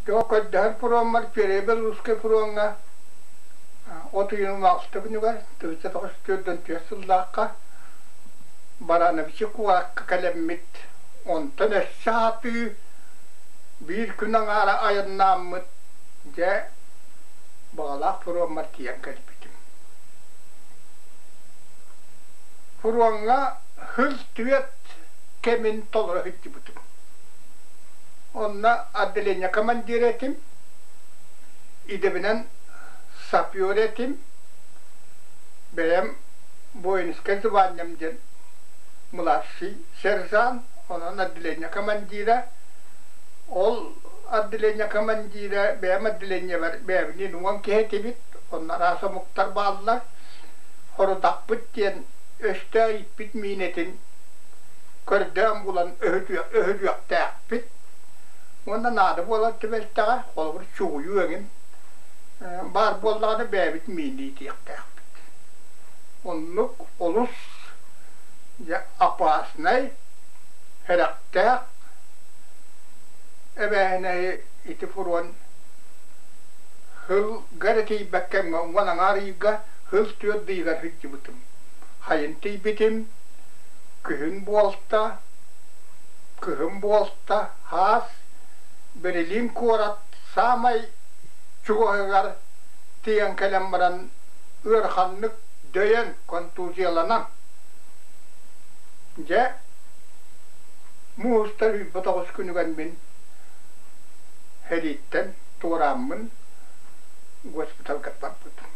Дьэ, көрдөһөр пуруоммар Первый Белорусскай пуруоҥҥа от ыйын 16 күнүгэр 1944 сыллаахха Барановичи куоракка кэлэммит, онтон өссө аатыы биир күн аҥаара айаннааммыт, дьэ, баҕалаах пуруоммар тиийэн кэлбитим. Пуруоҥҥа сыл түөрт кэмин толоро сылдьыбытым. Онно отделение командира этим, идэбинэн сапер этим, бэйэм воинскай званием диэн младший сержант, онон отделение командира. Ол отделение командира бэйэм отделениебар бэйэбиниин 10 киһи этибит, онно араас омуктар бааллар. Хорутахпыт диэн өстөөх ииппит миинэтин көрдөөн булан өһүлүөхтээхпит уонна наада буолар түбэлтэҕэ, холобур, чугуйуу эҥин баар буоллаҕына бэйэбит миинни иитиэхтээхпит. Оннук олус дьэ опаснай, сэрэхтээх эбээһинэһи ити фронт сылга эрэ тиийбэккэ уон аҥаар ыйга сыл түөрт ыйыгар сылдьыбытым. Хайын тиийбитим, күһүн буолта, кыһын буолта, хаас Берлин куорат саамай чугаһыгар тиийэн кэлэн баран ыараханнык дөйөн, контузияланан, дьэ, муустар 29 күнүгэр мин сэрииттэн туорааммын госпиталга барбытым.